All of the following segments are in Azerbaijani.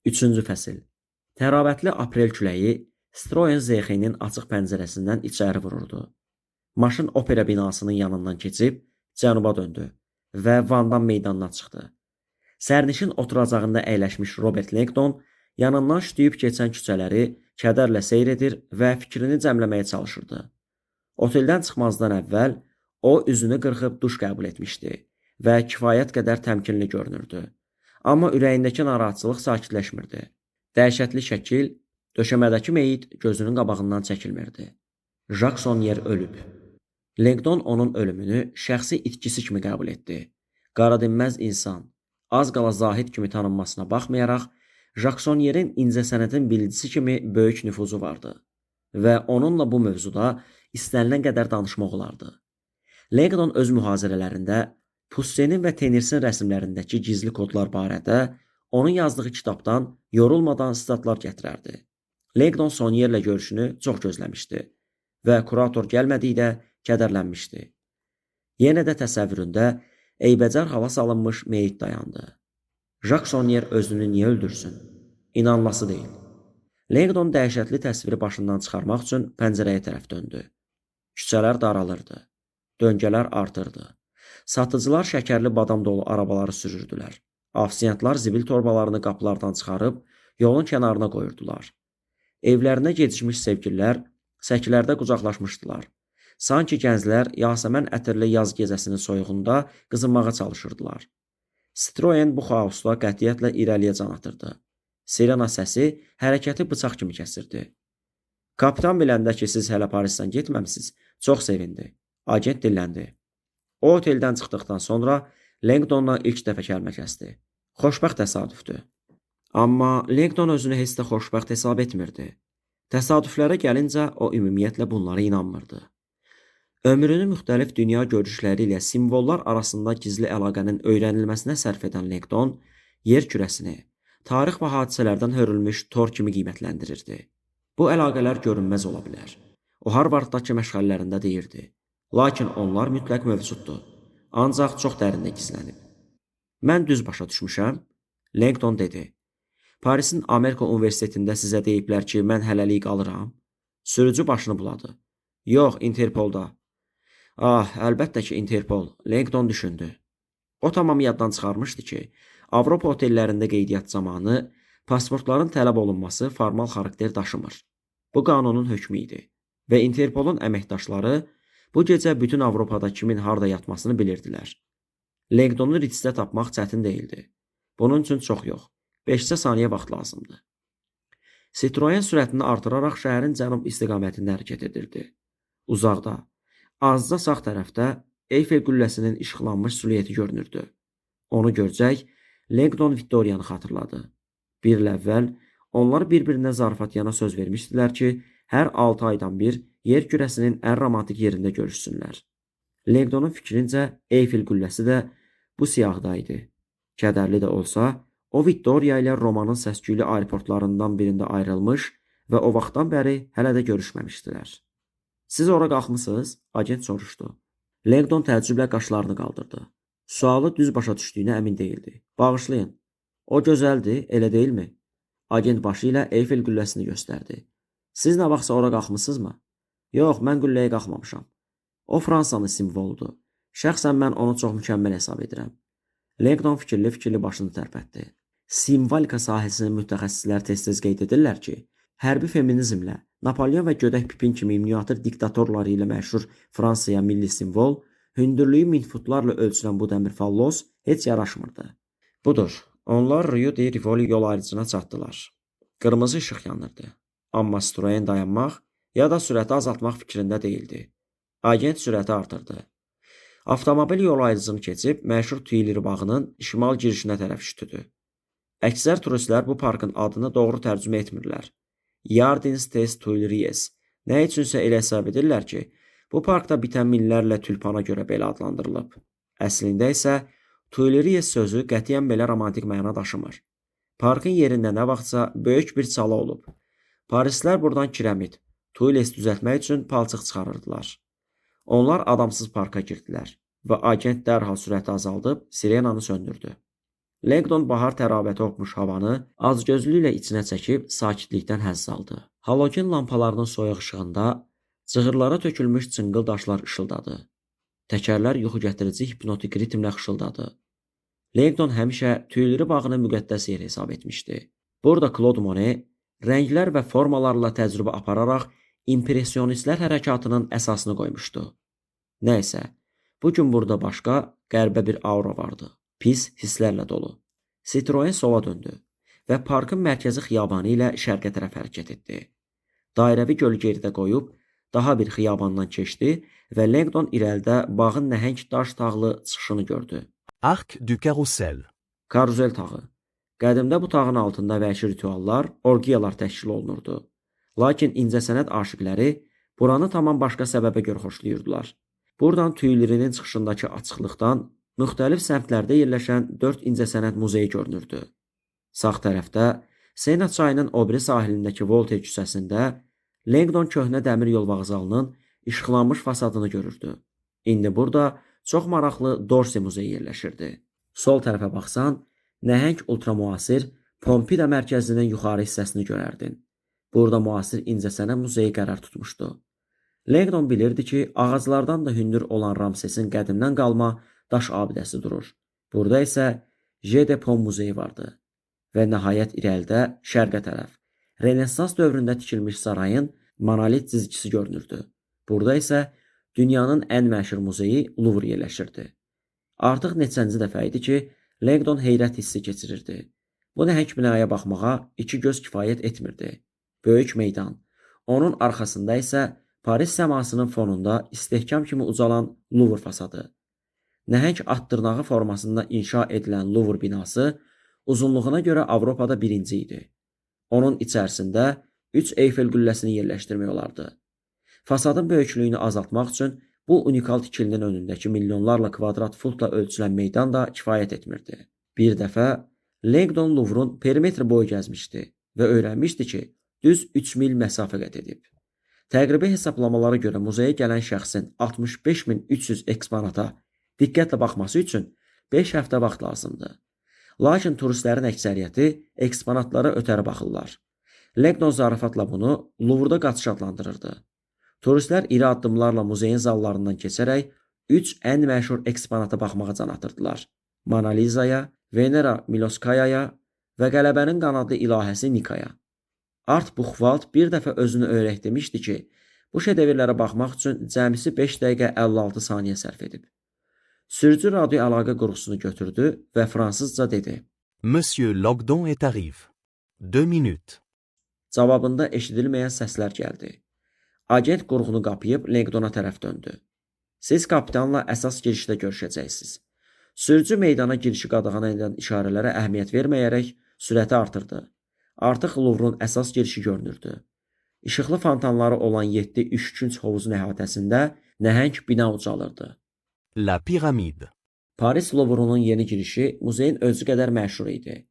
Üçüncü fəsil. Təravətli aprel küləyi Citroen ZX-nin açıq pəncərəsindən içəri vururdu. Maşın opera binasının yanından keçib cənuba döndü və Vandam meydanına çıxdı. Sərnişin oturacağında əyləşmiş Robert Langdon yanından şütüyüb keçən küçələri kədərlə seyr edir və fikrini cəmləməyə çalışırdı. Oteldən çıxmazdan əvvəl o üzünü qırxıb duş qəbul etmişdi və kifayət qədər təmkinli görünürdü. Amma ürəyindəki narahatçılıq sakitləşmirdi. Dəhşətli şəkil, döşəmədəki meyit gözünün qabağından çəkilmirdi. Jacques Saunière ölüb. Langdon onun ölümünü şəxsi itkisi kimi qəbul etdi. Qaradinməz insan, az qala zahid kimi tanınmasına baxmayaraq, Jacques Saunière'in incəsənətin bilicisi kimi böyük nüfuzu vardı və onunla bu mövzuda istənilən qədər danışmaq olardı. Langdon öz mühazirələrində Pussenin və Tenirsin rəsmlərindəki gizli kodlar barədə onun yazdığı kitabdan yorulmadan sitatlar gətirərdi. Langdon Saunière'lə görüşünü çox gözləmişdi və kurator gəlmədikdə kədərlənmişdi. Yenə də təsəvvüründə eybəcər hala salınmış meyit dayandı. Jacques Saunière özünü niyə öldürsün? İnanılası deyil. Langdon dəhşətli təsviri başından çıxarmaq üçün pəncərəyə tərəf döndü. Küçələr daralırdı. Döngələr artırdı. Satıcılar şəkərli badam dolu arabaları sürürdülər. Ofisiantlar zibil torbalarını qapılardan çıxarıb yolun kənarına qoyurdular. Evlərinə gecikmiş sevgililər səkilərdə qucaqlaşmışdılar. Sanki gənclər yasəmən ətirli yaz gecəsinin soyuğunda qızınmağa çalışırdılar. Citroen bu xaosda qətiyyətlə irəliyə can atırdı. Sirena səsi hərəkəti bıçaq kimi kəsirdi. Kapitan biləndə ki, siz hələ Parisdən getməmisiniz, çox sevindi. Agent dilləndi. O oteldən çıxdıqdan sonra Langdonla ilk dəfə kəlmə kəsdi. Xoşbəxt təsadüfdür. Amma Langdon özünü heç də xoşbəxt hesab etmirdi. Təsadüflərə gəlincə o ümumiyyətlə bunlara inanmırdı. Ömrünü müxtəlif dünya görüşləri ilə simvollar arasında gizli əlaqənin öyrənilməsinə sərf edən Langdon yer kürəsini tarix və hadisələrdən hörülmüş tor kimi qiymətləndirirdi. Bu əlaqələr görünməz ola bilər. O Harvarddakı məşğələlərində deyirdi. Lakin onlar mütləq mövcuddur. Ancaq çox dərində gizlənib. Mən düz başa düşmüşəm? Langdon dedi. Parisin Amerika Universitetində sizə deyiblər ki, mən hələlik qalıram. Sürücü başını buladı. Yox, Interpolda. Ah, əlbəttə ki, Interpol, Langdon düşündü. O tamam yaddan çıxarmışdı ki, Avropa otellərində qeydiyyat zamanı pasportların tələb olunması formal xarakter daşımır. Bu qanunun hökmü idi və Interpolun əməkdaşları bu gecə bütün Avropada kimin harda yatmasını bilirdilər. Langdonu Ritzdə tapmaq çətin deyildi. Bunun üçün çox yox, 5-cə saniyə vaxt lazımdı. Citroen sürətini artıraraq şəhərin cənub istiqamətində hərəkət edirdi. Uzaqda, azca sağ tərəfdə Eyfel qülləsinin işıqlanmış silueti görünürdü. Onu görcək Langdon Vittoriyanı xatırladı. Bir il əvvəl onlar bir-birinə zarafatyana söz vermişdilər ki, hər 6 aydan bir yer kürəsinin ən romantik yerində görüşsünlər. Langdonun fikrincə Eyfel qülləsi də bu siyahıda idi. Kədərli də olsa, o Vittoriya ilə Romanın səs-küylü aeroportlarından birində ayrılmış və o vaxtdan bəri hələ də görüşməmişdilər. Siz ora qalxmısınız? Agent soruşdu. Langdon təəccüblə qaşlarını qaldırdı. Sualı düz başa düşdüyünə əmin deyildi. Bağışlayın. O gözəldir, elə deyilmi? Agent başı ilə Eyfel qülləsini göstərdi. Siz nə vaxtsa ora qalxmısınızmı? Yox, mən qülləyə qalxmamışam. O Fransanın simvoludur. Şəxsən mən onu çox mükəmməl hesab edirəm. Langdon fikirli-fikirli başını tərpətdi. Simvolika sahəsinin mütəxəssisləri tez-tez qeyd edirlər ki, hərbi feminizmlə, Napolyon və Gödək Pipin kimi miniatür diktatorları ilə məşhur Fransaya milli simvol, hündürlüyü 1000 futlarla ölçülən bu dəmir fallos heç yaraşmırdı. Budur, onlar Rue de Rivoli yol ayrıcına çatdılar. Qırmızı işıq yanırdı. Amma Citroen dayanmaq ya da sürəti azaltmaq fikrində deyildi. Agent sürəti artırdı. Avtomobil yol ayrıcını keçib məşhur Tuileries bağının şimal girişinə tərəf şütüdü. Əksər turistlər bu parkın adını doğru tərcümə etmirlər. Jardins des Tuileries. Nə üçünsə elə hesab edirlər ki, bu parkda bitən minlərlə tülpana görə belə adlandırılıb. Əslində isə Tuileries sözü qətiyyən belə romantik məna daşımır. Parkın yerində nə vaxtsa böyük bir çala olub. Parislər buradan kirəmit, tuiles düzəltmək üçün palçıq çıxarırdılar. Onlar adamsız parka girdilər və agent dərhal sürəti azaldıb sirenanı söndürdü. Langdon bahar təravəti hopmuş havanı acgözlüklə içinə çəkib sakitlikdən həzz aldı. Halogen lampalarının soyuq işığında cığırlara tökülmüş cınqıl daşlar işıldadı. Təkərlər yuxu gətirici hipnotik ritmlə xışıldadı. Langdon həmişə Tüyleri bağını müqəddəs yer hesab etmişdi. Burada Claude Monet rənglər və formalarla təcrübə apararaq impressionistlər hərəkatının əsasını qoymuşdu. Nəysə, bu gün burada başqa, qəribə bir aura vardı. Pis hisslərlə dolu. Citroen sola döndü və parkın mərkəzi xiyabanı ilə şərqə tərəf hərəkət etdi. Dairəvi gölü geridə qoyub daha bir xiyabandan keçdi və Langdon irəlidə bağın nəhəng daş tağlı çıxışını gördü. Arc du Carrousel. Karuzel tağı. Qədimdə bu tağın altında vəhşi rituallar, orgiyalar təşkil olunurdu. Lakin incəsənət aşiqləri buranı tamam başqa səbəbə görə xoşlayırdılar. Buradan Tüylerinin çıxışındakı açıqlıqdan müxtəlif səmtlərdə yerləşən 4 incəsənət muzeyi görünürdü. Sağ tərəfdə Sena çayının o biri sahilindəki Volter küçəsində Langdon köhnə dəmir yol vağzalının işıqlanmış fasadını görürdü. İndi burada çox maraqlı Dorsi muzeyi yerləşirdi. Sol tərəfə baxsan, nəhəng ultramuasir Pompida mərkəzinin yuxarı hissəsini görərdin. Burada müasir incəsənət muzeyi qərar tutmuşdu. Langdon bilirdi ki, ağaclardan da hündür olan Ramsesin qədimdən qalma daş abidəsi durur. Burada isə J. de Pom muzeyi vardı. Və nəhayət irəlidə şərqə tərəf Renessans dövründə tikilmiş sarayın monolit cizgisi görünürdü. Burada isə dünyanın ən məşhur muzeyi Louvre yerləşirdi. Artıq neçənci dəfə idi ki, Langdon heyrət hissi keçirirdi. Bu nəhəng binaya baxmağa iki göz kifayət etmirdi. Böyük meydan. Onun arxasında isə Paris səmasının fonunda istehkam kimi ucalan Louvre fasadı. Nəhəng at dırnağı formasında inşa edilən Louvre binası uzunluğuna görə Avropada birinci idi. Onun içərisində 3 Eyfel qülləsini yerləşdirmək olardı. Fasadın böyüklüyünü azaltmaq üçün bu unikal tikilinin önündəki milyonlarla kvadrat futla ölçülən meydan da kifayət etmirdi. Bir dəfə Langdon Louvre-un perimetr boyu gəzmişdi və öyrənmişdi ki, düz 3 mil məsafə qət edib. Təqribi hesablamalara görə muzeyə gələn şəxsin 65300 eksponata diqqətlə baxması üçün 5 həftə vaxt lazımdır. Lakin turistlərin əksəriyyəti eksponatlara ötəri baxırlar. Langdon zarafatla bunu Louvre-da qaçış adlandırırdı. Turistlər iri addımlarla muzeyin zallarından keçərək 3 ən məşhur eksponata baxmağa can atırdılar. Mona Lizaya, Venera Miloskayaya və qələbənin qanadlı ilahəsi Nikaya. Art Buxvald bir dəfə özünü öyrək demişdi ki, bu şedevrlərə baxmaq üçün cəmisi 5 dəqiqə 56 saniyə sərf edib. Sürücü radio əlaqə qurğusunu götürdü və fransızca dedi. Monsieur Langdon est arrivé. 2 minutes. Cavabında eşidilməyən səslər gəldi. Agent qurğunu qapıyıb Langdona tərəf döndü. Siz kapitanla əsas girişdə görüşəcəksiniz. Sürücü meydana girişi qadağan edən işarələrə əhəmiyyət verməyərək sürəti artırdı. Artıq Louvre-un əsas girişi görünürdü. İşıqlı fontanları olan 7 üçkünc hovuzun əhatəsində nəhəng bina ucalırdı. La pyramide. Paris Louvre-unun yeni girişi muzeyin özü qədər məşhur idi.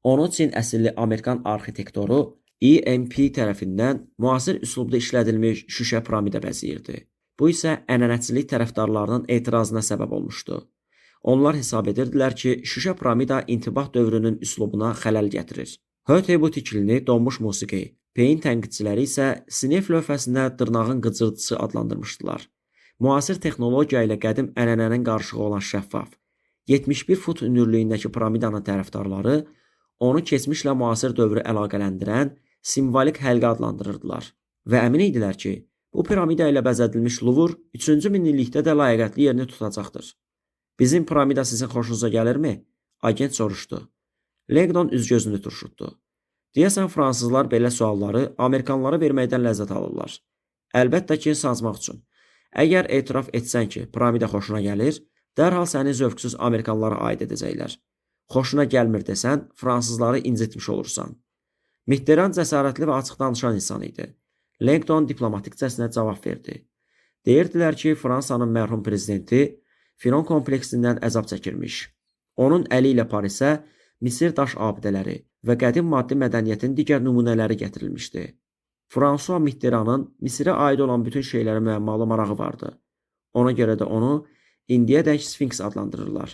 Onu Çin əsilli Amerikan arxitektoru EMP tərəfindən müasir üslubda işlədilmiş şüşə piramida bəzəyirdi. Bu isə ənənəçilik tərəfdarlarının etirazına səbəb olmuşdu. Onlar hesab edirdilər ki, şüşə piramida intibah dövrünün üslubuna xələl gətirir. Höte bu tikilini donmuş musiqi, Peyin tənqidçiləri isə sinif lövhəsində dırnağın qıcırtısı adlandırmışdılar. Müasir texnologiya ilə qədim ənənənin qarışığı olan şəffaf 71 fut hündürlüyündəki piramidanın tərəfdarları onu keçmişlə müasir dövrü əlaqələndirən simvolik həlqə adlandırırdılar və əmin idilər ki, bu piramida ilə bəzədilmiş Luvr 3-cü minillikdə də layiqətli yerini tutacaqdır. Bizim piramida sizin xoşunuza gəlirmi? Agent soruşdu. Langdon üz-gözünü turşutdu. Deyəsən fransızlar belə sualları amerikanlara verməkdən ləzzət alırlar. Əlbəttə ki, sancmaq üçün. Əgər etiraf etsən ki, piramida xoşuna gəlir, dərhal səni zövqsüz amerikanlara aid edəcəklər. Xoşuna gəlmir desən, fransızları incitmiş olursan. Mitterrand cəsarətli və açıq danışan insan idi. Langdon diplomatikcəsinə cavab verdi. Deyirdilər ki, Fransanın mərhum prezidenti Firon kompleksindən əzab çəkirmiş. Onun əli ilə Parisə Misir daş abidələri və qədim maddi mədəniyyətin digər nümunələri gətirilmişdi. Fransua Mitterrandın Misirə aid olan bütün şeylərə müəmmalı marağı vardı. Ona görə də onu indiyədək Sfinks adlandırırlar.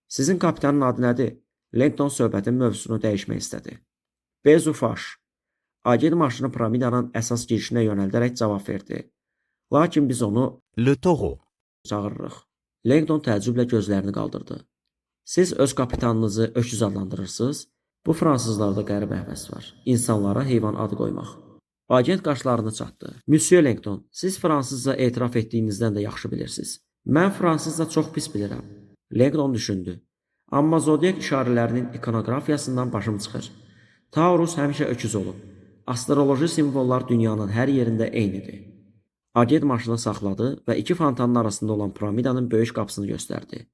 Sizin kapitanın adı nədir? Lengdon söhbətin mövzusunu dəyişmək istədi. Bezu Faş. Agent maşını piramidanın əsas girişinə yönəldərək cavab verdi. Lakin biz onu Le taureau. çağırırıq. Lengdon təəccüblə gözlərini qaldırdı. Siz öz kapitanınızı öküz adlandırırsınız? Bu fransızlarda qəribə həvəs var. İnsanlara heyvan adı qoymaq. Agent qaşlarını çatdı. Müsyo Lengdon, siz fransızca etiraf etdiyinizdən də yaxşı bilirsiniz. Mən fransızca çox pis bilirəm. Lengdon düşündü. Amma zodiak işarələrinin ikonoqrafiyasından başım çıxır. Taurus həmişə öküz olub. Astroloji simvollar dünyanın hər yerində eynidir. Agent maşını saxladı və iki fontanın arasında olan piramidanın böyük qapısını göstərdi.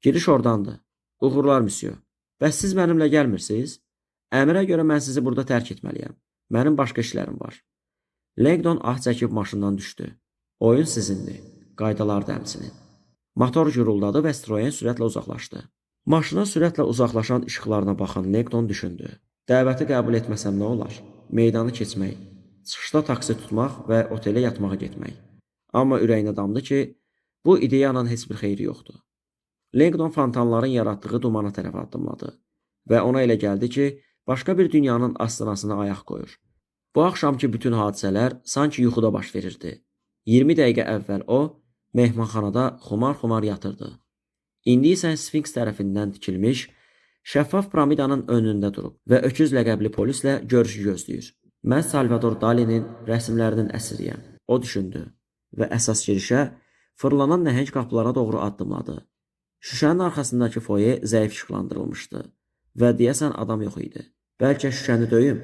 Giriş ordandır. Uğurlar, müsyo. Bəs siz mənimlə gəlmirsiniz? Əmrə görə mən sizi burada tərk etməliyəm. Mənim başqa işlərim var. Lengdon ah çəkib maşından düşdü. Oyun sizindir. Qaydalar da həmçinin. Motor guruldadı və Citroen sürətlə uzaqlaşdı. Maşının sürətlə uzaqlaşan işıqlarına baxan Lengdon düşündü. Dəvəti qəbul etməsəm nə olar? Meydanı keçmək, çıxışda taksi tutmaq və otelə yatmağa getmək. Amma ürəyinə damdı ki, bu ideyanın heç bir xeyri yoxdur. Lengdon fontanların yaratdığı dumana tərəf addımladı və ona elə gəldi ki, başqa bir dünyanın astanasına ayaq qoyur. Bu axşamki bütün hadisələr sanki yuxuda baş verirdi. 20 dəqiqə əvvəl o, mehmanxanada xumar-xumar yatırdı. İndi isə Sfinks tərəfindən tikilmiş şəffaf piramidanın önündə durub və öküz ləqəbli polislə görüşü gözləyir. Mən Salvador Dalinin rəsmlərinin əsiriyəm. O düşündü və əsas girişə fırlanan nəhəng qapılara doğru addımladı. Şüşənin arxasındakı foye zəif işıqlandırılmışdı və deyəsən adam yox idi. Bəlkə şüşəni döyüm?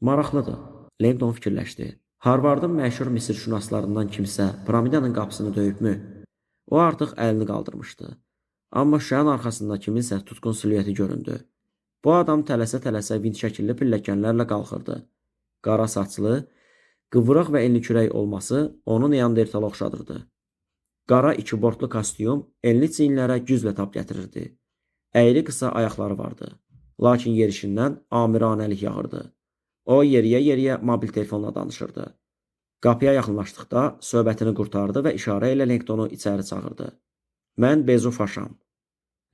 Maraqlıdır, Lengdon fikirləşdi. Harvardın məşhur misirşünaslarından kimsə piramidanın qapısını döyübmü? O artıq əlini qaldırmışdı. Amma şüşənin arxasında kiminsə tutqun silueti göründü. Bu adam tələsə-tələsə vint şəkilli pilləkənlərlə qalxırdı. Qara saçlı, qıvrıq və enlikürək olması onu Neandertala oxşadırdı. Qara iki bortlu kostyum enli çiyinlərə güclə tab gətirirdi. Əyri qısa ayaqları vardı. Lakin yerişindən amiranəlik yağırdı. O yeriyə-yeriyə mobil telefonla danışırdı. Qapıya yaxınlaşdıqda söhbətini qurtardı və işarə ilə Lengdonu içəri çağırdı. Mən Bezu Faşam.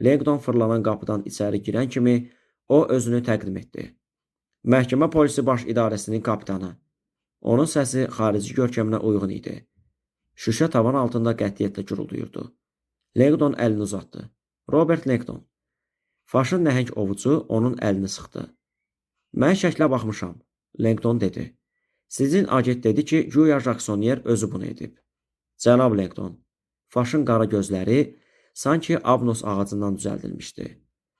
Lengdon fırlanan qapıdan içəri girən kimi o özünü təqdim etdi. Məhkəmə polisi baş idarəsinin kapitanı. Onun səsi xarici görkəminə uyğun idi. Şüşə tavan altında qətiyyətlə guruldayırdı. Lengdon əlini uzatdı. Robert Lengdon. Faşın nəhəng ovucu onun əlini sıxdı. Mən şəklə baxmışam, Lengdon dedi. Sizin agent dedi ki, güya Jacksonier özü bunu edib. Cənab Lengdon, Faşın qara gözləri sanki abnos ağacından düzəldilmişdi.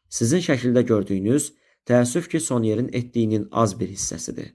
Sizin şəkildə gördüyünüz təəssüf ki, Sonyerin etdiyinin az bir hissəsidir.